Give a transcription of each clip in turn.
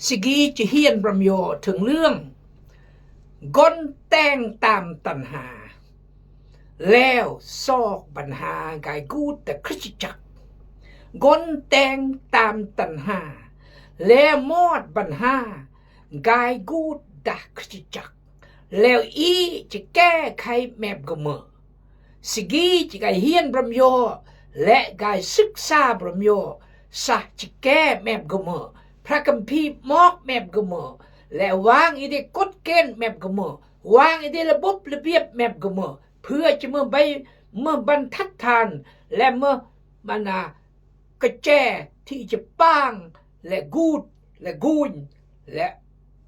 ສະກີຈະຮຽນບຣຳຍໍເຖິງເລື່ອງ ກົນແຕ່ງຕາມຕັນຫາ ແລ້ວຊອກບັນຫາກາຍກູດຕາຄຣິສຕະຈັກ ກົນແຕ່ງຕາມຕັນຫາ ແລ້ວມອດບັນຫາກາຍກູດຕາຄຣິສຕະຈັກ ແລ້ວອີຈະແກ້ໄຂແມບກະເມີ ສະກີຈະກາຍຮຽນບຣຳຍໍ ແລະ ກາຍສຶກສາບຣຳຍໍ ສະຈະແກ້ແມບກະເມີ ພຣະຄຳພີມອກແມບກະເມີ ແລະ ວາງອີເດກົດເກນແມບກະເມີ ວາງອີເດລະບົບລະບຽບແມບກະເມີ ເພື່ອຈະເມືອໃບ ເມືອບັນທັດຖານ ແລະ ເມືອບັນນາກະແຈທີ່ຈະປາງ ແລະ ກູດ ແລະ ກູນ ແລະ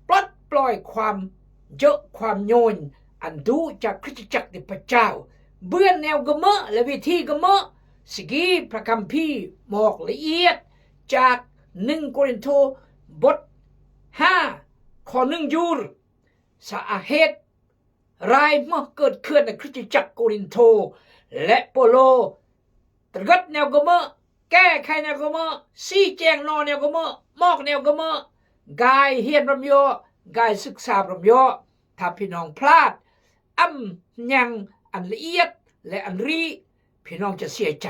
ປົດປ່ອຍຄວາມເຍີະຄວາມໂຍນ ອັນດຸຈາກຄຣິສຕະຈັກແລະພຣະເຈົ້າ ເບື່ອແນວກະເມີ ແລະ ວິທີກະເມີ ສະກີພຣະຄຳພີບອກລະອຽດ ຈາກໜຶ່ງໂກລິນໂທ ບົດຫ້າ ຂໍ້ໜຶ່ງຢູດ ສາເຫດ ລາຍເມືອເກີດເຂື່ອນໃນຄຣິສຕະຈັກໂກລິນໂທ ແລະ ໂປໂລ ຕະກຶດແນວກະເມີ ແກ້ໄຂແນວກະເມີ ຊີ້ແຈງໜໍ່ແນວກະເມີ ມອກແນວກະເມີ ກາຍຮຽນບຣຳຍໍ ກາຍສຶກສາບຣຳຍໍ ຖ້າພີ່ນ້ອງພລາດ ອຳຍັງອັນລະອຽດ ແລະ ອັນຣີ ພີ່ນ້ອງຈະເສຍໃຈ.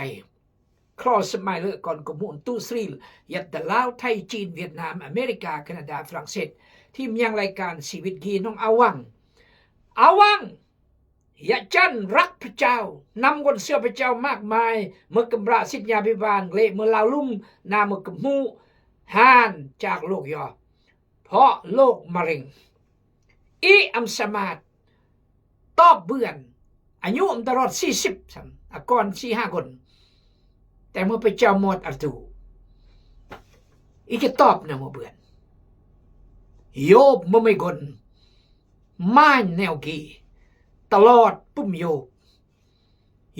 ຄຣອສສະໄມເລີ ກອນກະມຸນ ຕູສຣີລ ຍັດຕະລາວ ໄທ ຈີນ ຫວຽດນາມ ອາເມລິກາ ການາດາ ຝຣັ່ງເສດ ທີ່ມາຍັງລາຍການຊີວິດກີນ້ອງອາວັງ ອາວັງ ຍະຈັນ ລັກພຣະເຈົ້າ ນຳຄົນເຊື່ອພຣະເຈົ້າມາກມາຍ ເມືອກຳລະສິດຍາພິບານ ເລເມືອລາວລຸ່ມ ນາເມືອກຳຫູ ຫານຈາກໂລກຍໍ ເພາະໂລກມະເຮັງ ອີອຳສາມາດຕອບເບື່ອນ ອາຍຸອຳຕະຫຼອດສີ່ສິບຊ້ຳ ອາກອນສີ່ຫ້າຄົນ ແຕ່ເມື່ອພະເຈົ້າໝົດອາຍຸ ອີຈະຕອບແນວມາເບື່ອນ ໂຢບມະໄມກົນ ມາຍແນວກີ ຕະຫຼອດປຸ່ມໂຢບ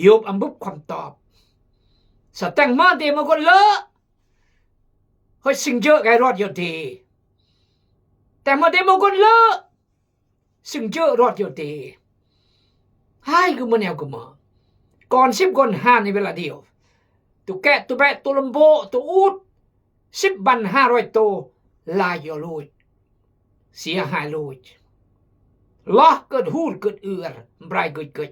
ໂຢບອຳບຸບຄວາມຕອບ ສະແຕງມາເດມາກົນເລີ ເຮີຍ ຊິງເຈີກາຍຣອດໂຍເດ ແຕງມາເດມາກົນເລີ ຊິງເຈີກາຍຣອດໂຍເດ ຫາຍຄືມາແນວຄືມາ ກ່ອນສິບຄົນຫາໃນເວລາດຽວ ຕຸແກະ ຕຸແບະ ຕຸລຳໂບ ຕຸອູດ ສິບບັນຫ້າຮ້ອຍໂຕ ລາຍໂຍລູດ ເສຍຫາຍລູດ ລະເກີດຫູດເກີດເອືອນ ບາຍເກີດເກີດ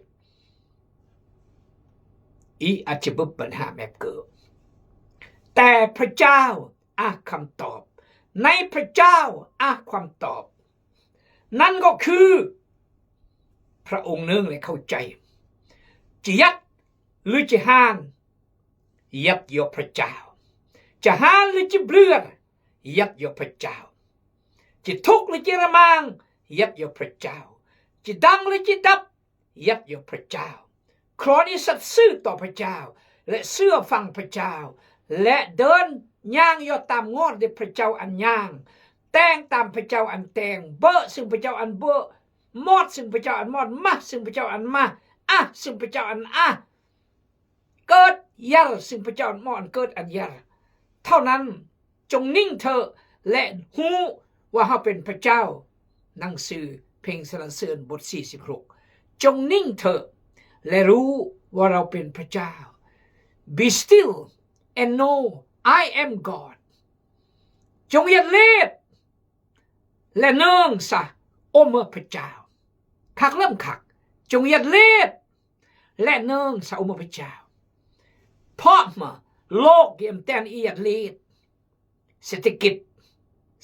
ອີອາດຈະບຶບບັນຫາແມບເກີ ແຕ່ພະເຈົ້າອາຄຳຕອບ ໃນພະເຈົ້າອາຄວາມຕອບ ນັ້ນກໍຄື ພະອົງເນີງ ແລະ ເຂົ້າໃຈ ຈະຍັດ ຫຼື ຈະຫານ ຍັດຢອກພະເຈົ້າ ຈະຫານ ຫຼື ຈະເບື່ອນ ຍັດຢອກພະເຈົ້າ ຈະທຸກ ຫຼື ຈະລະມາງ ຍັດຢອກພະເຈົ້າ ຈະດັງ ຫຼື ຈະດັບ ຍັດຢອກພະເຈົ້າ ຂໍໃຫ້ສັດຊື່ຕໍ່ພະເຈົ້າ ແລະ ເຊື່ອຟັງພະເຈົ້າ ແລະ ເດີນຍ່າງຢ່ອຕາມງອນທີ່ພະເຈົ້າອັນຍ່າງ ແຕ່ງຕາມພະເຈົ້າອັນແຕ່ງ ເບີະເຊິ່ງພະເຈົ້າອັນເບີະ ມອດເຊິ່ງພະເຈົ້າອັນມອດ ມາເຊິ່ງພະເຈົ້າອັນມາ ອາເຊິ່ງພະເຈົ້າອັນອາ ເກີດຢາກເຊິ່ງພະເຈົ້າອັນເໝາະອັນເກີດອັນຢາກ ເທົ່ານັ້ນ ຈົ່ງນິ່ງເທີ ແລະ ຮູ້ວ່າເຮົາເປັນພະເຈົ້າ. ໜັງສືເພງສັນລະເສີນ ບົດສີ່ສິບຫົກ ຈົ່ງນິ່ງເທີ ແລະ ຮູ້ວ່າເຮົາເປັນພະເຈົ້າ. Be still and know I am God. ຈົ່ງຫຍັດເລດ ແລະ ເນີງຊະ ໂອເມື່ອພະເຈົ້າ. ຄັກເລີ່ມຄັກ ຈົ່ງຫຍັດເລດ ແລະ ເນີງຊະ ໂອເມື່ອພະເຈົ້າ. ເພາະມາໂລກກຽມແຕ່ນອີຫຍັດເລດ ເສດຖະກິດ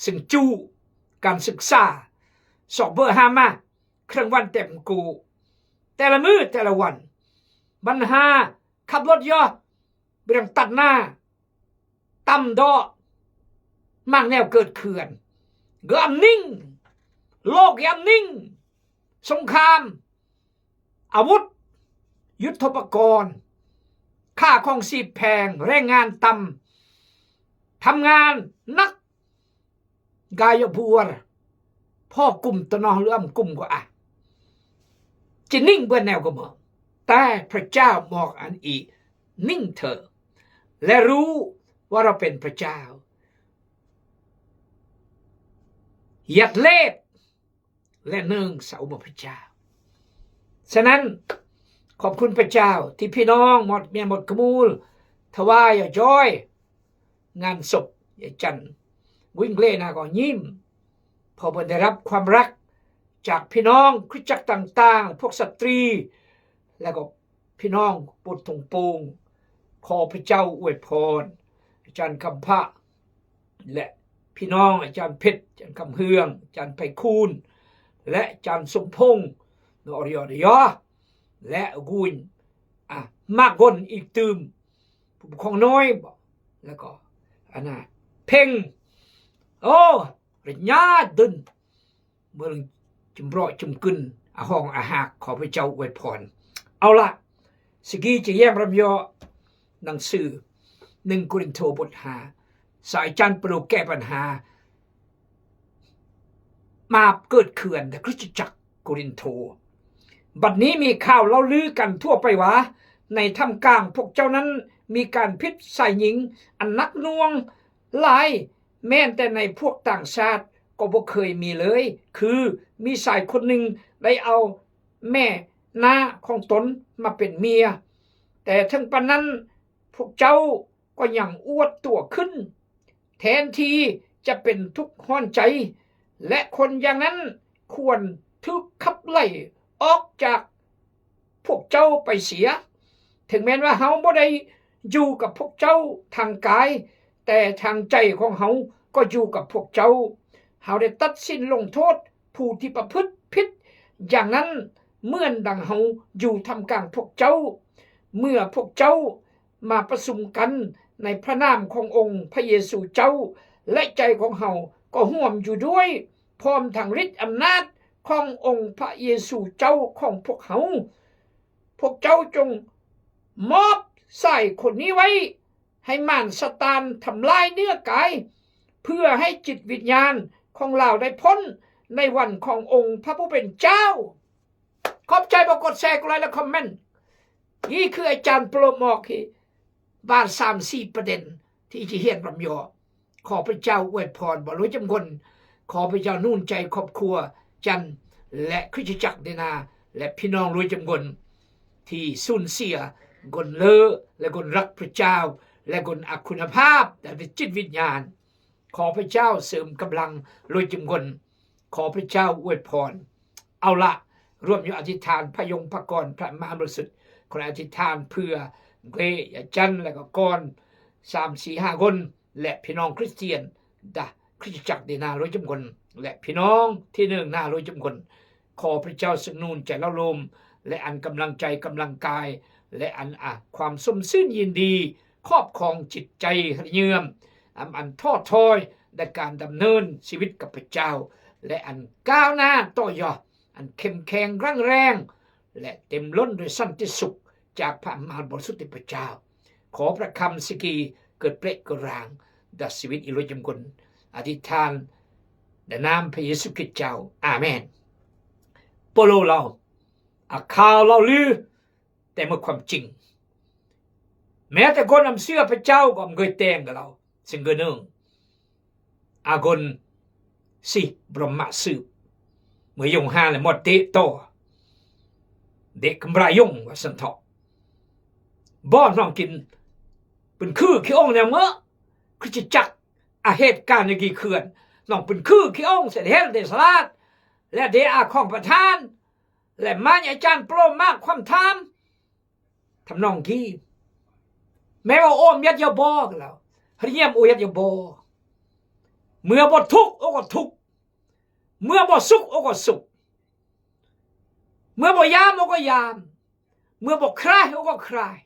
ເຊິ່ງຈູ້ ການສຶກສາ ຊອກເບີຫາມາ ເຄື່ອງວັນເຕັມກູ ແຕ່ລະມື້ແຕ່ລະວັນ ບັນຫາ ຂັບລົດຢອ ເລື່ອງຕັດໜ້າ ຕ່ຳເດາະ ມັກແນວເກີດເຂື່ອນ ການນິ່ງ ໂລກການນິ່ງ ສົງຄາມ ອາວຸດ ຍຸດໂທປະກອນ ຄ່າຄອງຊີບແພງ ແຮງງານຕ່ຳ ທຳງານໜັກ ກາຍະບຸວນ ພໍກຸມຕະນອງເຫຼືອມກຸມກວ່າ ຈະນິ່ງເບື່ອແນວກະເມີ ແຕ່ພະເຈົ້າບອກອັນອີ່ ນິ່ງເທີ ແລະ ຮູ້ວ່າເຮົາເປັນພະເຈົ້າ ຫຍັດເລດ ແລະ ເນີງຊະ ໂອເມື່ອພະເຈົ້າ. ສະນັ້ນ ຂອບຄຸນພະເຈົ້າທີ່ພີ່ນ້ອງໝົດ ແມ່ໝົດຂະມູນ ຖວາຍຢອດຈອຍ ງານສົບຍາຍຈັນ ວິ້ງເລນາກໍຍິ້ມ ເພາະເພິ່ນໄດ້ຮັບຄວາມຮັກຈາກພີ່ນ້ອງຄຣິສຕະຈັກຕ່າງໆ, ພວກສະຕຣີ ແລະກໍພີ່ນ້ອງປົດຖົງໂປ່ງ. ຂໍພະເຈົ້າອວຍພອນອາຈານຄຳພະ ແລະ ພີ່ນ້ອງອາຈານເພັດ, ອາຈານຄຳເຮືອງ, ອາຈານໄພຄູນ ແລະ ອາຈານສົມພົງ ນອຣິອອລິອ ແລະ ກຸນ ອາ ມາກກົນອີກຕື່ມ ຜູ້ປົກຄອງນ້ອຍບໍ ແລ້ວກໍ ອັນນາ ເພັງ ໂອ້ ລະຍາດຶນ ເມືອງຈຳເລາະຈຳກຶນ ອາຮອງອາຮາກ ຂໍພະເຈົ້າອວຍພອນ. ເອົາລະ ສະກີຈະແຍ້ມລຳຍໍໜັງສືໜຶ່ງໂກລິນໂທ ບົດຫ້າ ສາຍຈານປະໂລແກ້ບັນຫາ ມາເກີດເຂື່ອນໃນຄຣິສຕະຈັກໂກລິນໂທ. ບັດນີ້ມີຂ່າວເລົ່າລືກັນທົ່ວໄປວ່າ ໃນທ່າມກາງພວກເຈົ້ານັ້ນມີການຜິດຊາຍຍິງອັນໜັກໜ່ວງຫຼາຍ, ແມ່ນແຕ່ໃນພວກຕ່າງຊາດກໍບໍ່ເຄີຍມີເລີຍ, ຄືມີຊາຍຄົນໜຶ່ງໄດ້ເອົາແມ່ນ້າຂອງຕົນມາເປັນເມຍ. ແຕ່ເຖິງປານນັ້ນ ພວກເຈົ້າກໍຍັງອວດຕົວຂຶ້ນ ແທນທີ່ຈະເປັນທຸກຮ້ອນໃຈ ແລະ ຄົນຢ່າງນັ້ນຄວນຖືກຂັບໄລ່ອອກຈາກພວກເຈົ້າໄປເສຍ. ເຖິງແມ່ນວ່າເຮົາບໍ່ໄດ້ຢູ່ກັບພວກເຈົ້າທາງກາຍ, ແຕ່ທາງໃຈຂອງເຮົາກໍຢູ່ກັບພວກເຈົ້າ. ເຮົາໄດ້ຕັດສິນລົງໂທດຜູ້ທີ່ປະພຶດຜິດຢ່າງນັ້ນ ເໝືອນດັ່ງເຮົາຢູ່ທ່າມກາງພວກເຈົ້າ. ເມື່ອພວກເຈົ້າ ມາປະຊຸມກັນໃນພະນາມຂອງອົງພະເຢຊູເຈົ້າ ແລະ ໃຈຂອງເຮົາກໍຮ່ວມຢູ່ດ້ວຍ, ພ້ອມທັງລິດອຳນາດຂອງອົງພະເຢຊູເຈົ້າຂອງພວກເຮົາ. ພວກເຈົ້າຈົ່ງມອບຊາຍຄົນນີ້ໄວ້ໃຫ້ມານຊາຕານທຳລາຍເນື້ອກາຍ, ເພື່ອໃຫ້ຈິດວິນຍານຂອງລາວໄດ້ພົ້ນໃນວັນຂອງອົງພະຜູ້ເປັນເຈົ້າ. ຂອບໃຈ ບໍ່ກົດແຊ ກົດໄລ ແລະ ຄອມເມັນ. ນີ້ຄືອາຈານໂປຣມອກທີ່ບາດສາມສີ່ປະເດັນທີ່ຈະຮຽນລຳຍໍ. ຂໍພະເຈົ້າອວຍພອນບໍ່ລວຍຈຳຄົນ. ຂໍພະເຈົ້າໜູນໃຈຄອບຄົວຈັນ ແລະ ຄຣິສຕະຈັກເດນາ ແລະ ພີ່ນ້ອງລວຍຈຳຄົນ ທີ່ສູນເສຍຄົນເລີ ແລະ ຄົນຮັກພະເຈົ້າ ແລະ ຄົນອາຄຸນນະພາບທາງດ້ານຈິດວິນຍານ. ຂໍພະເຈົ້າເສີມກຳລັງລວຍຈຳຄົນ. ຂໍພະເຈົ້າອວຍພອນ. ເອົາລະ, ຮ່ວມຢູ່ອະທິຖານພະຍົງພະກອນພະມະຫາບໍລິສຸດ. ຂໍອະທິຖານເພື່ອເກຍອາຈັນ ແລະກໍກອນ ສາມ ສີ່ ຫ້າ ຄົນ ແລະ ພີ່ນ້ອງຄຣິສຕຽນດາຄຣິສຕະຈັກເດນາໂລຍຈຳຄົນ ແລະ ພີ່ນ້ອງທີ່ເນີງນາໂລຍຈຳຄົນ. ຂໍພະເຈົ້າຊົງໜູນໃຈເລົ່າໂລມ ແລະ ອັນກຳລັງໃຈກຳລັງກາຍ ແລະ ອັນ ອາ ຄວາມຊົມຊື່ນຍິນດີ ຄອບຄອງຈິດໃຈຮະເຍີມ ອຳ ອັນທໍ້ຖອຍໃນການດຳເນີນຊີວິດກັບພະເຈົ້າ ແລະ ອັນກ້າວໜ້າຕໍ່ຍອດ ອັນເຂັ້ມແຂງແຂງແຮງ ແລະ ເຕັມລົ້ນດ້ວຍສັນຕິສຸກຈາກພະອຳນາດບໍລິສຸດຂອງພະເຈົ້າ. ຂໍພະຄຳສະກີເກີດເປະເກີດຣາງດາຊີວິດອີໂລຍຈຳຄົນ. ອະທິຖານໃນນາມພະເຢຊູຄຣິສເຈົ້າ. ອາເມນ. ໂປໂລເລົ່າ ອາ ຂ່າວເລົ່າລື ແຕ່ເມື່ອຄວາມຈິງ. ແມ້ແຕ່ຄົນອຳເຊື່ອພະເຈົ້າກໍອຳເຄີຍແຕ່ງກັບລາວ. ເຊິ່ງກໍໜຶ່ງ ອາກົນຊິບຣອມມະສືບ ເມື່ອຍົງຮານ ແລະ ມອດເຕະຕໍ່ ເດະກຳລາຍົງ ວ່າຊັ້ນເຖາະ. ບ່ອນນ້ອງກິນ ເປັນຄືຂີ້ອົງແນວເມື່ອ ຄຣິສຕະຈັກ ອາ ເຫດການໃນກີເຂື່ອນ ນ້ອງເປັນຄືຂີ້ອົງ ເສດເຮັດເດສະຫຼາດ ແລະ ເດອາຂອງປະທານ ແລະ ມາຍອາຈານໂປຣມາກຄວາມຖາມ ທຳນອງກີ້ ແມ່ນວ່າໂອມຍັດຢາບໍກໍແລ້ວ ຮຽມໂອຍັດຢາບໍ ເມື່ອບໍ່ທຸກ ໂອກໍທຸກ ເມື່ອບໍ່ສຸກ ໂອກໍສຸກ ເມື່ອບໍ່ຢາມ ໂອກໍຢາມ ເມື່ອບໍ່ຄາຍ ໂອກໍຄາຍ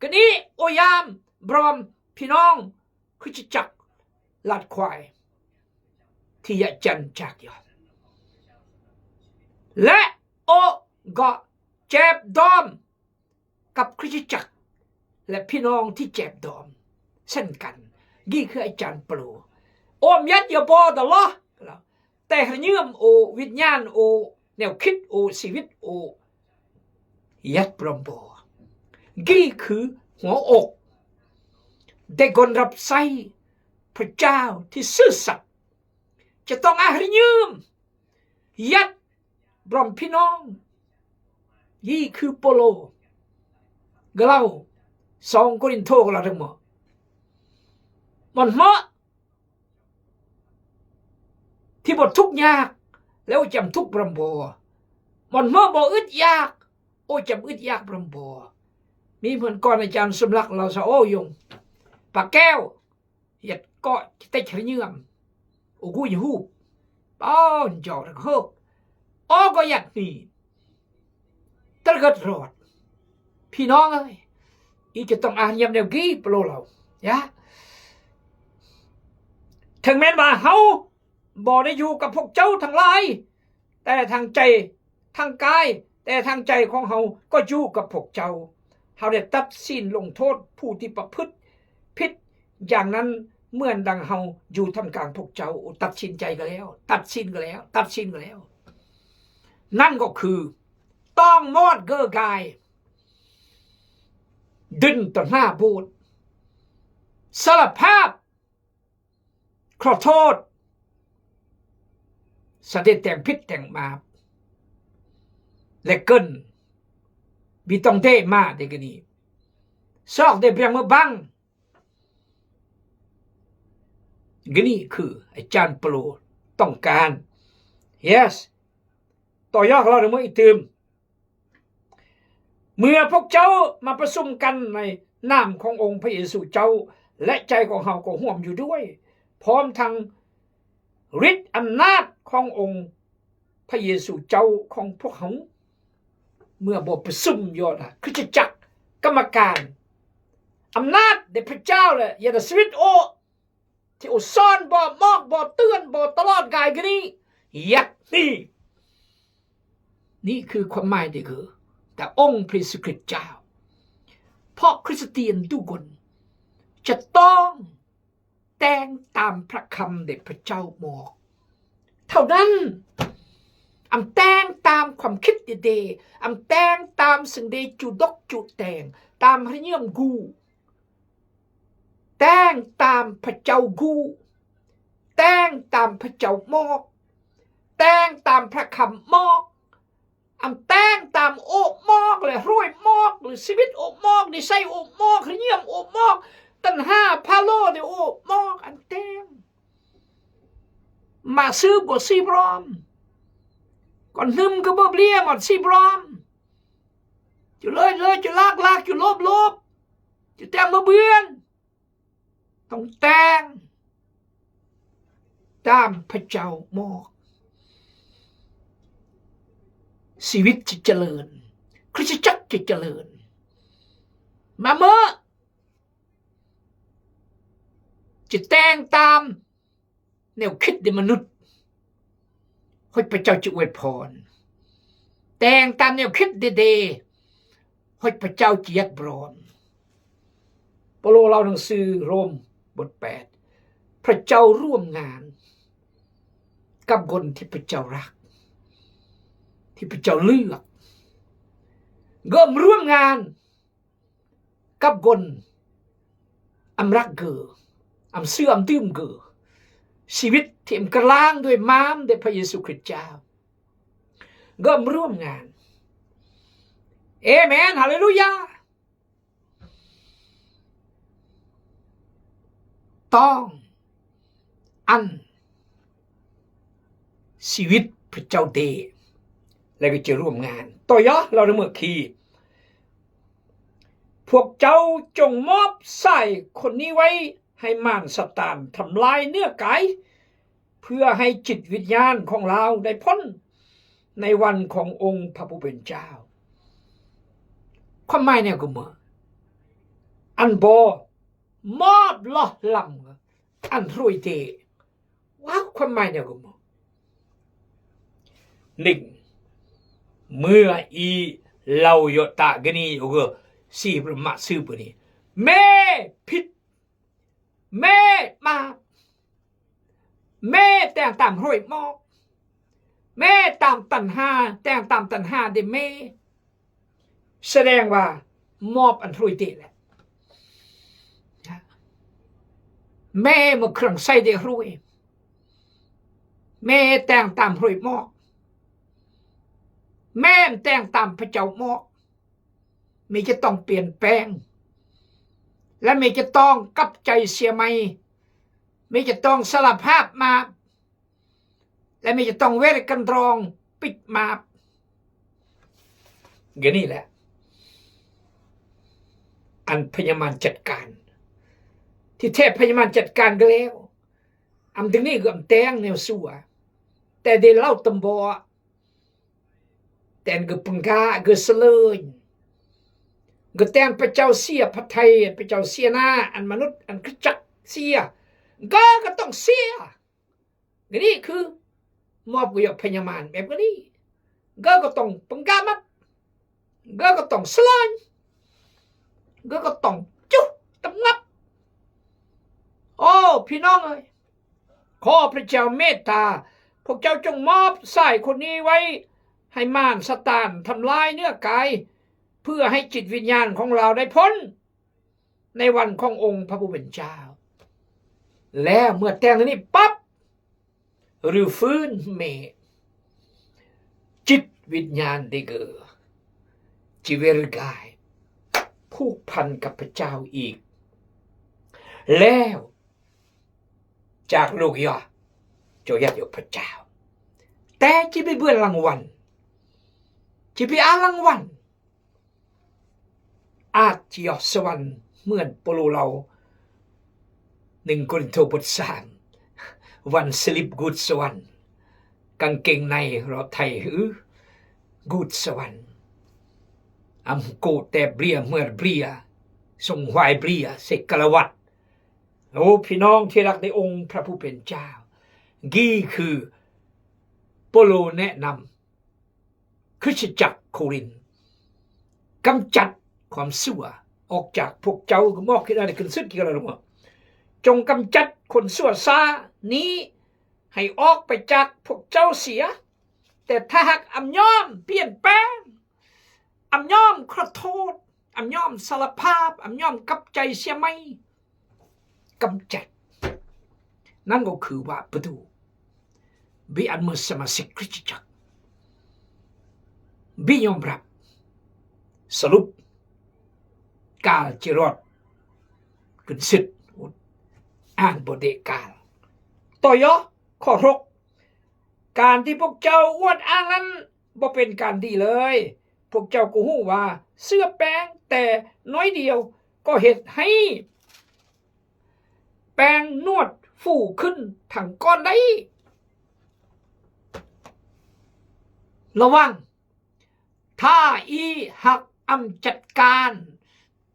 ກະນີ້ໂອຢາມບຣອມ ພີ່ນ້ອງ ຄຣິສຕະຈັກລາດຄວາຍ ທີ່ຍະຈັນຈາກຍອດ ແລະ ໂອກໍແຈບດອມກັບຄຣິສຕະຈັກ ແລະ ພີ່ນ້ອງທີ່ແຈບດອມເຊັ່ນກັນ. ນີ້ຄືອາຈານໂປໂລ ໂອມຍັດຢາບໍຕະຫຼອດ ແຕ່ຮະເຍີມໂອ ວິນຍານໂອ ແນວຄິດໂອ ຊີວິດໂອ ຍັດບຣອມບໍ. ນີ້ຄືຫົວອົກ ແຕ່ຄົນຮັບໃຊ້ພະເຈົ້າທີ່ຊື່ສັດ ຈະຕ້ອງອາຮະຍືມ ຍັດບອມພີ່ນ້ອງ. ນີ້ຄືໂປໂລ ກະເລົ່າ ສອງໂກລິນໂທ ກະເລົ່າທັງໝົດ ມັນເໝາະ ທີ່ບໍ່ທຸກຍາກ ແລ້ວຈຳທຸກບຣຳບໍ, ບ່ອນເມື່ອບໍ່ອຶດຢາກ ໂອ້ ຈຳອຶດຢາກບຣຳບໍ. ມີເໝືອນກ່ອນອາຈານສົມລັກ ລາວສະ ໂອ້ ຍົງປາແກ້ວ ຢາດເກາະເຕັກເຮືອມ ໂອກຸຍະຮູບ ປ້ອນຈອກເຮີກ ອອກກໍຢາກໜີ ຕະເກີດລອດ. ພີ່ນ້ອງເອີຍ ອີຈະຕ້ອງອານຍາມແນວກີ້ປະໂລເລົ່າ ຍະ ເຖິງແມ່ນວ່າເຮົາບໍ່ໄດ້ຢູ່ກັບພວກເຈົ້າທັງຫຼາຍ ແຕ່ທາງໃຈ ທາງກາຍ ແຕ່ທາງໃຈຂອງເຮົາກໍຢູ່ກັບພວກເຈົ້າ. ເຮົາໄດ້ຕັດສິນລົງໂທດຜູ້ທີ່ປະພຶດຜິດຢ່າງນັ້ນ ເໝືອນດັ່ງເຮົາຢູ່ທ່າມກາງພວກເຈົ້າ. ໂອ້ ຕັດສິນໃຈກໍແລ້ວ, ຕັດສິນກໍແລ້ວ, ຕັດສິນກໍແລ້ວ. ນັ້ນກໍຄື ຕ້ອງມອດເກີກາຍ ດຶນຕໍ່ໜ້າໂບດ ສາລະພາບ ຂໍໂທດ ສະເດັດແຕ່ງຜິດແຕ່ງບາບ ແລະ ເກີນ ບິຕ້ອງເດມາເດກະນີ ຊອກເດບຽງເມືອບັງ ກະນີ້ຄືອາຈານປະໂລຕ້ອງການ Yes ຕໍ່ຍອດເຮົາເດີເມືອອີກຕື່ມ. ເມື່ອພວກເຈົ້າມາປະຊຸມກັນໃນນາມຂອງອົງພະເຢຊູເຈົ້າ ແລະ ໃຈຂອງເຮົາກໍຮ່ວມຢູ່ດ້ວຍ, ພ້ອມທັງລິດອຳນາດຂອງອົງພະເຢຊູເຈົ້າຂອງພວກເຮົາ. ເມື່ອບໍ່ປະຊຸມຢູ່ນະຄຣິສຕະຈັກ ກຳມະການ ອຳນາດແດ່ພະເຈົ້າ ແລະ ຢາດຊີວິດໂອ ທີ່ໂອສອນບໍ່ມອກບໍ່ເຕືອນບໍ່ຕະຫຼອດກາຍກະນີ້ ຍັກນີ້. ນີ້ຄືຄວາມໝາຍທີ່ຄື ແຕ່ອົງພະເຢຊູຄຣິດເຈົ້າ. ເພາະຄຣິສຕຽນທຸກຄົນຈະຕ້ອງແຕ່ງຕາມພະຄຳທີ່ພະເຈົ້າບອກເທົ່ານັ້ນ. ອຳແຕ່ງຕາມຄວາມຄິດເດ, ອຳແຕ່ງຕາມສິ່ງທີ່ຈຸດົກຈຸແຕ່ງ, ຕາມຮະຍາມກູ ແຕ່ງຕາມພະເຈົ້າກູ, ແຕ່ງຕາມພະເຈົ້າມອກ, ແຕ່ງຕາມພະຄຳມອກ, ອຳແຕ່ງຕາມໂອມອກ ແລະ ຮວຍມອກ ຫຼື ຊີວິດໂອມອກ, ນິໄສໂອມອກ, ຮະຍາມໂອມອກ, ຕັນຫາພາໂລໃນໂອມອກ, ອຳແຕ່ງ. ມາຊືບໍ່ຊີບຣອມ, ກ່ອນໜຶ່ງກໍບໍ່ເບລຍມອດຊີບຣອມ, ຈຸເລີຍເລີຍ, ຈຸລາກລາກ, ຈຸໂລບໂລບ, ຈຸແຕ່ງບໍ່ເບືອນ. ຕ້ອງແຕ່ງຕາມພະເຈົ້າມອກ, ຊີວິດຈະຈະເລີນ, ຄຣິສຕະຈັກຈະຈະເລີນ. ມາເມີ ຈະແຕ່ງຕາມ ແນວຄິດໃນມະນຸດ, ໂຮດພະເຈົ້າຈະອວຍພອນ. ແຕ່ງຕາມແນວຄິດເດໆ, ໂຮດພະເຈົ້າຈະຍັດບຣອນ. ເປາໂລເລົ່າໜັງສືໂຣມບົດແປດ, ພະເຈົ້າຮ່ວມງານກັບຄົນທີ່ພະເຈົ້າຮັກ, ທີ່ພະເຈົ້າເລືອກ, ກໍຮ່ວມງານ ກັບຄົນອຳລັກເກີ, ອຳເຊື່ອອຳຕື່ມເກີ, ຊີວິດທີ່ອຳກະລ້າງດ້ວຍມາມແດ່ພະເຢຊູຄຣິດເຈົ້າ, ກໍມາຮ່ວມງານ. ເອເມນ, ຮາເລລູຢາ. ຕ້ອງ ອັນຊີວິດພະເຈົ້າເດ ແລະ ກໍຈະຮ່ວມງານ. ຕໍ່ຢາລາວນະເມືອຄີ, ພວກເຈົ້າຈົ່ງມອບຊາຍຄົນນີ້ໄວ້ໃຫ້ມານຊາຕານທຳລາຍເນື້ອກາຍ, ເພື່ອໃຫ້ຈິດວິນຍານຂອງລາວໄດ້ພົ້ນໃນວັນຂອງອົງພະຜູ້ເປັນເຈົ້າ. ຄວາມໝາຍແນວກະເໝີ ອັນບໍ່ມອບຫຼໍ່ລຳ ອັນຮວຍເດ. ວ້າວ ຄວາມໝາຍແນວກະເໝີ ໜຶ່ງ ເມື່ອອີເລົ່າໂຍຕະກະນີ ໂອເຄ ຊີບມະຊືບນີ້ ແມ່ຜິດ ແມ່ບາບ ແມ່ແຕ່ງຕາມຮວຍມອກ ແມ່ຕາມຕັນຫາ ແຕ່ງຕາມຕັນຫາເດແມ່ ສະແດງວ່າມອບອັນຮວຍເດແຫຼະ ແມ່ມາເຄື່ອງໃສ່ເດຮວຍ ແມ່ແຕ່ງຕາມຮວຍມອກ ແມ່ແຕ່ງຕາມພະເຈົ້າມອກ ແມ່ຈະຕ້ອງປ່ຽນແປງ ແລະ ແມ່ຈະຕ້ອງກັບໃຈເສຍໃໝ່ ແມ່ຈະຕ້ອງສາລະພາບມາ ແລະ ແມ່ນຈະຕ້ອງເວລກັນຕຣອງປິດມາບ. ກໍນີ້ແຫຼະ ອັນພະຍາມານຈັດການ. ທີ່ແທ້ພະຍາມານຈັດການກໍແລ້ວ. ອຳເຖິງນີ້ກໍອຳແຕ່ງແນວຊົ່ວ, ແຕ່ເດເລົ່າຕຳບໍ່ ແຕ່ນກໍປຶງກາກໍສະເລີຍ ກໍແຕ່ນພະເຈົ້າເສຍພະໄທ ພະເຈົ້າເສຍໜ້າ ອັນມະນຸດ ອັນຄຣິສຕະຈັກເສຍ ກໍ ກໍຕ້ອງເສຍ. ກໍນີ້ຄືມອບກໍຢອກພະຍາມານແບບນີ້ ກໍ ກໍຕ້ອງປຶງກາມັດ ກໍ ກໍຕ້ອງສະເລີຍ ກໍ ກໍຕ້ອງຈຸດຕຳງັບ. ໂອ້ ພີ່ນ້ອງເອີຍ ຂໍພະເຈົ້າເມດຕາ ພວກເຈົ້າຈົ່ງມອບຊາຍຄົນນີ້ໄວ້ໃຫ້ມານຊາຕານທຳລາຍເນື້ອກາຍ ເພື່ອໃຫ້ຈິດວິນຍານຂອງລາວໄດ້ພົ້ນໃນວັນຂອງອົງພະຜູ້ເປັນເຈົ້າ. ແລ້ວເມື່ອແຕ່ງແນວນີ້ປັບ ຮື້ຟື້ນເມ ຈິດວິນຍານເດເກີ ຈິເວລກາຍ ຜູກພັນກັບພະເຈົ້າອີກ. ແລ້ວ ຈາກໂລກຢາ ເຈົ້າຢາກຢູ່ພະເຈົ້າ ແຕ່ຈິໄປເບິ່ງລາງວັນ ຈິໄປອ່ານລາງວັນ ອາດຈະຢອກສະຫວັນເໝືອນໂປໂລເລົ່າ ໜຶ່ງໂກລິນໂທບົດສາມ ວັນສະລິບກູດສະຫວັນ ກາງເກງໃນລອດໄທຫື ກູດສະຫວັນ ອຳໂກແຕ່ເບຍເໝືອນເບຍ ສົ່ງຫວາຍເບຍໃສ່ກາລະວັດ. ໂອ້ ພີ່ນ້ອງທີ່ຮັກໃນອົງພະຜູ້ເປັນເຈົ້າ, ນີ້ຄືໂປໂລແນະນຳຄຣິສຕະຈັກໂຄລິນ, ກຳຈັດຄວາມຊົ່ວອອກຈາກພວກເຈົ້າ. ມອກຂຶ້ນອັນຂຶ້ນສຸດ ກິນກັນລະເນາະ. ຈົ່ງກຳຈັດຄົນຊົ່ວຊ້ານີ້ໃຫ້ອອກໄປຈາກພວກເຈົ້າເສຍ. ແຕ່ຖ້າຫາກອຳຍອມປ່ຽນແປງ, ອຳຍອມຂໍໂທດ, ອຳຍອມສາລະພາບ, ອຳຍອມກັບໃຈເສຍໃໝ່, ກຳຈັດ. ນັ້ນກໍຄືວ່າປະຕູ ບິອັນເມີສະມາຊິກຄຣິສຕະຈັກ ບິຍອມຮັບ. ສະຫຼຸບ ການຈິລອດຂຶ້ນສິດ ອ່ານບໍ່ໄດ້ການ. ຕໍ່ຍໍຂໍ້ຫົກ ການທີ່ພວກເຈົ້າອວດອ້າງນັ້ນ ບໍ່ເປັນການດີເລີຍ. ພວກເຈົ້າກໍຮູ້ວ່າເຊື້ອແປ້ງແຕ່ໜ້ອຍດຽວກໍເຮັດໃຫ້ແປ້ງນວດຟູຂຶ້ນທັງກ້ອນໄດ້. ລະວັງ ຖ້າອີຫັກອຳຈັດການ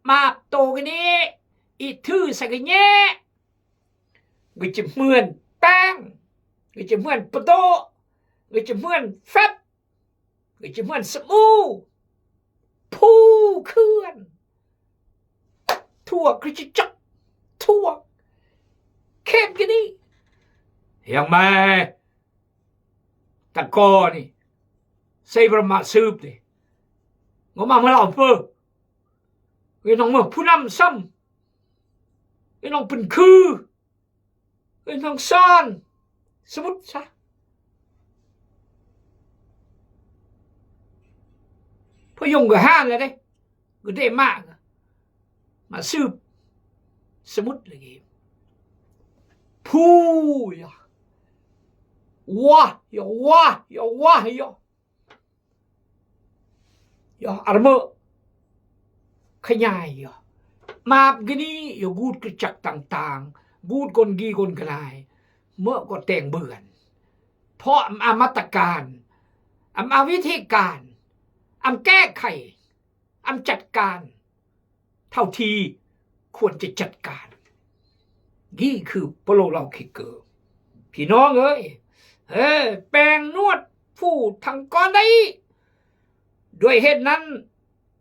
ມາບໂຕກະນີ້ ອີຖືໃສ່ກະແຍະ ກໍຈະເໝືອນແປ້ງ ກໍຈະເໝືອນປະໂຕ ກໍຈະເໝືອນແຟັບ ກໍຈະເໝືອນສະບູ ພູເຂື່ອນ ທົ່ວຄຣິສຕະຈັກ ທົ່ວເຂດກະນີ້. ຍັງແມ່ ຕະກໍນີ້ ໃສ່ປະມາສືບນີ້ ງໍມາເມືອລາວເປີ ເອີ ນ້ອງເມືອຜູ້ນຳຊ້ຳ ເອີ ນ້ອງເປັນຄື ເອີ ນ້ອງຊອນ ສະມຸດຊະ ພະຍົງກໍຫ້າມແລ້ວເດ້ ກໍໄດ້ມາ ມາສືບ ສະມຸດລະກີ ພູ ຢາ ວາ ຢາ ວາ ຢາ ວາ ຢາ ຢາ ອາລະເມີ ຂະຫຍາຍ ຢາ ມາບກະນີ້ ຢາ ກູດກະຈັກຕ່າງໆ ກູດກົນກີກົນກະນາຍ ເມີກໍແຕ່ງເບືອນ ເພາະອຳ ອາມາດຕະການ ອຳ ອາວິທີການ ອຳແກ້ໄຂ ອຳຈັດການ ເທົ່າທີ່ຄວນຈະຈັດການ. ນີ້ຄືໂປໂລເລົ່າຄິກເກີ ພີ່ນ້ອງເອີຍ ເອີ ແປ້ງນວດຟູທັງກ້ອນໄດ້. ດ້ວຍເຫດນັ້ນ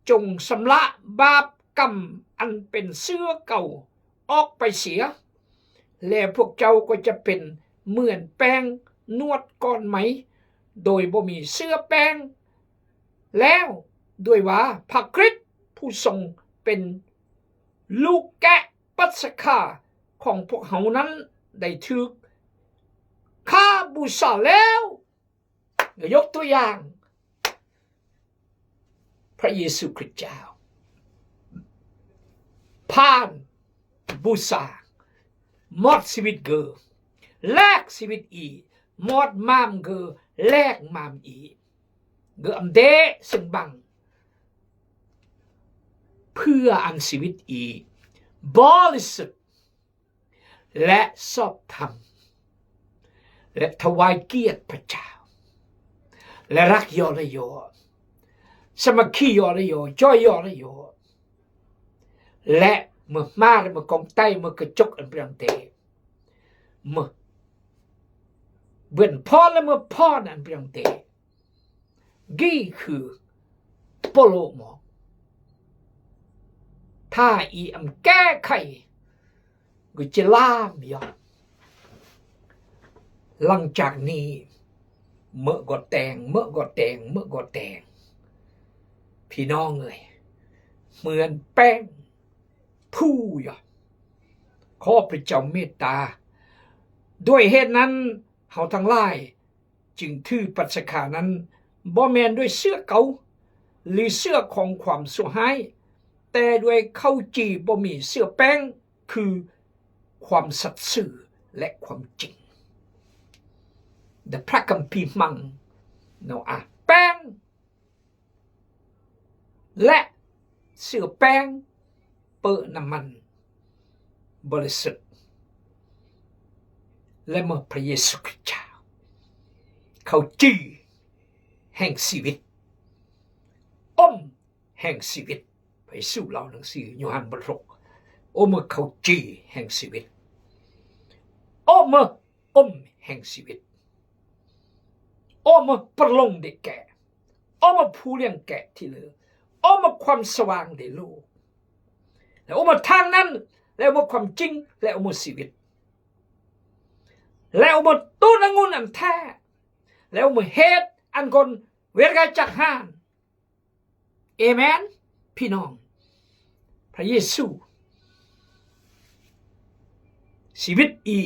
ຈົ່ງຊຳລະບາບກຳອັນເປັນເຊື້ອເກົ່າອອກໄປເສຍ ແລະ ພວກເຈົ້າກໍຈະເປັນເໝືອນແປ້ງນວດກ້ອນໃໝ່ ໂດຍບໍ່ມີເຊື້ອແປ້ງ ແລ້ວ ດ້ວຍວ່າພະຄຣິດຜູ້ຊົງເປັນລູກແກະປັດສະຄາຂອງພວກເຮົານັ້ນໄດ້ຖືກຂ້າບູຊາແລ້ວ. ຍົກຕົວຢ່າງ ພະເຢຊູຄຣິດເຈົ້າ ຜ່ານ ບູຊາ ມອດຊີວິດເກີ ແລກຊີວິດອີ ໝົດມາມຄືແລກມາມອີກ ຄືອຳເດເຊິ່ງບັງ ເພື່ອອັນຊີວິດອີກບໍລິສຸດ ແລະ ຊອບທຳ ແລະ ຖວາຍກຽດພະເຈົ້າ ແລະ ຮັກຍໍລະຍໍ ສາມັກຄີຍໍລະຍໍ ຈອຍຍໍລະຍໍ ແລະ ເມື່ອມາ ແລະ ເມື່ອກອງໄຕ ເມື່ອກະຈົກອັນເປັນອັນເຕ ເມື່ອເບນພອນ ແລະ ເມື່ອພອນອັນເປັນອັນເຕ ກີ້ຄືໂປໂລໝອກ ຖ້າອີອຳແກ້ໄຂ ກໍຈະລາມຢອກ ຫຼັງຈາກນີ້ ເມື່ອກໍແຕງ ເມື່ອກໍແຕງ ເມື່ອກໍແຕງ ພີ່ນ້ອງເອີຍ ເໝືອນແປ້ງ ຜູ້ຢາກ ຂໍພະເຈົ້າເມດຕາ. ດ້ວຍເຫດນັ້ນ ເຮົາທັງຫຼາຍຈຶ່ງຖືປັດສະຄານັ້ນ ບໍ່ແມ່ນດ້ວຍເສື້ອເກົ່າ ຫຼື ເສື້ອຂອງຄວາມຊົ່ວຮ້າຍ, ແຕ່ດ້ວຍເຂົ້າຈີ່ບໍ່ມີເຊື້ອແປ້ງ ຄືຄວາມສັດຊື່ ແລະ ຄວາມຈິງ. ພະຄຳພີມັງ ໂນອາ ແປ້ງ ແລະ ເຊື້ອແປ້ງ ເປີ້ນ້ຳມັນບໍລິສຸດ ແລະ ເມື່ອພະເຢຊູຄຣິດເຈົ້າ ເຂົ້າຈີ່ແຫ່ງຊີວິດ ອົມແຫ່ງຊີວິດ ພະເຢຊູເລົ່າໜັງສືໂຍຮັນບົດຫົກ ໂອເມື່ອເຂົ້າຈີ່ແຫ່ງຊີວິດ ໂອເມື່ອອົມແຫ່ງຊີວິດ ໂອເມື່ອປະລົງເດແກະ ອອກມາຜູ້ລ້ຽງແກະທີ່ເລີ ອອກມາຄວາມສະຫວ່າງໃນໂລກ ແລະ ອອກມາທາງນັ້ນ ແລະ ອອກມາຄວາມຈິງ ແລະ ອອກມາຊີວິດ ແລະ ອອກມາຕົ້ນອະງຸ່ນອັນແທ້ ແລະ ອອກມາເຮັດອັນຄົນເວລາຈັກຫານ. ເອເມນ ພີ່ນ້ອງ ພະເຢຊູ ຊີວິດອີ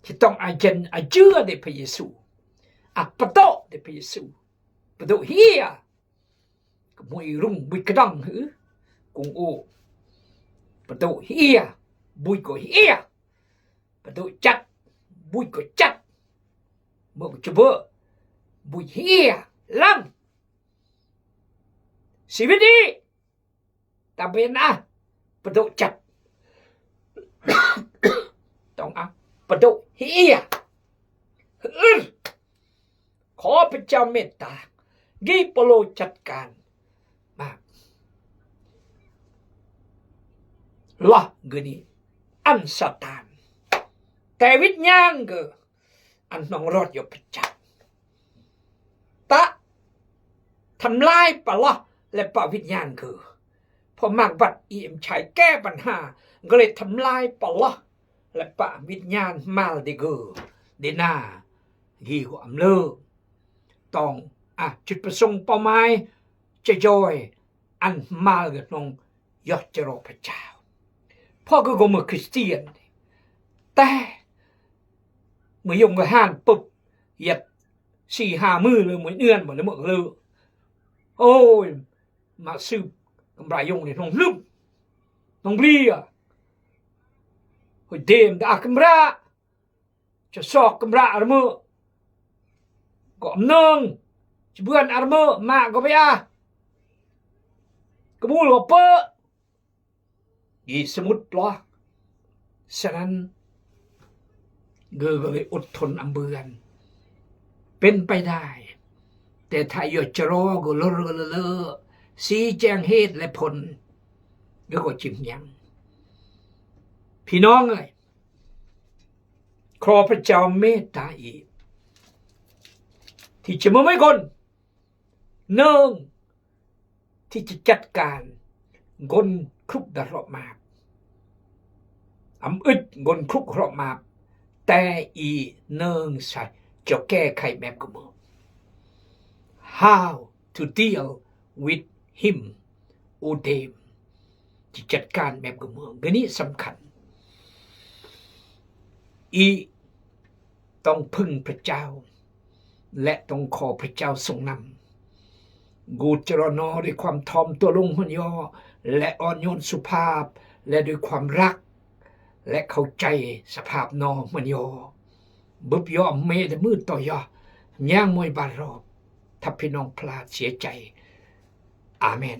ທີ່ຕ້ອງອາເຢັນອາເຈືອໃນພະເຢຊູ ອາປະໂຕະໃນພະເຢຊູ ປະໂຕະເຮຍ ກະມຸຍລຸງບຸຍກະດັງຫື ກຸງໂອ ປະໂຕະເຮຍ ບຸຍກໍເຮຍ ປະໂຕະຈັດ ບຸຍກໍຈັດ ເມີກໍຈະເບີ ບຸຍເຮຍ ລຳ ຊີວິດດີ ຕາເບນອາ ປະໂຕະຈັດ ຕ້ອງອາ ປະໂຕະເຮຍ ຂອພະເຈົ້າເມດຕາ ກີໂປໂລຈັດການມາ ລະ ກະນີ້ ອັນຊາຕານ ແຕ່ວິນຍານກະ ອັນນ້ອງລອດຢູ່ພະເຈົ້າ ຕະ ທຳລາຍປະລະ ແລະ ປະວິນຍານຄື ເພາະມາກບັດອີເອັມໄຊແກ້ບັນຫາ ກໍເລີຍທຳລາຍປະລະ ແລະ ປະວິນຍານມາລເດເກີ ເດນາ ກີໂກອຳເລີ ຕ້ອງ ອາ ຈຸດປະສົງເປົ້າໝາຍ ຈະຢອຍ ອັນມາເກີດນ້ອງ ຢອກຈະລໍພະເຈົ້າ ເພາະຄືກໍເມື່ອຄຣິສຕຽນ ແຕ່ເມື່ອຍົງກະຫານປຸບ ຢຽບສີ່ຫ້າມື້ເລີຍ ມື້ເດືອນບໍ່ໄດ້ເມືອເລີ ໂອ້ຍ ມາສືບກຳລາຍົງນີ້ນ້ອງລືມ ນ້ອງເບຍ ໂອ້ຍ ເດມດາກຳລາ ຈະຊອກກຳລາອາຣະເມີ ກໍອຳເນີງ ຈະເບືອນອາຣະເມີ ມາກໍໄປອາ ກະມູລກໍເປີ ອີສະໝຸດລະ ສະນັ້ນ ເກີກໍເລີຍອົດທົນອຳເບືອນ ເປັນໄປໄດ້ ແຕ່ຖ້າຢາກຈະລໍກໍເລີ ຊີ້ແຈງເຫດ ແລະ ຜົນ ເກີກໍຈິມຍັງ ພີ່ນ້ອງເອີຍ ຂໍພະເຈົ້າເມດຕາອີກ ທີ່ຈະມາໄມ້ຄົນ ໜຶ່ງ ທີ່ຈະຈັດການກົນຄຸກດາເລາະມາບ ອຳອຶດກົນຄຸກເລາະມາບ ແຕ່ອີໜຶ່ງຊະ ຈະແກ້ໄຂແບບກະເໝີ How to deal with him or them ຈະຈັດການແບບກະເໝີ ອັນນີ້ສຳຄັນ ອີ ຕ້ອງເພິ່ງພະເຈົ້າ ແລະ ຕ້ອງຂໍພະເຈົ້າຊົງນຳ ກູດຈະລໍນອ ດ້ວຍຄວາມຖ່ອມຕົວລົງຫວນຍໍ ແລະ ອ່ອນໂຍນສຸພາບ ແລະ ດ້ວຍຄວາມຮັກ ແລະ ເຂົ້າໃຈສະພາບໜໍຫວນຍໍ ບຶບຍໍເມດະມືຕໍ່ຢາຍ່າງມວຍບາດຣອບ ຖ້າພີ່ນ້ອງພລາດເສຍໃຈ. ອາເມນ.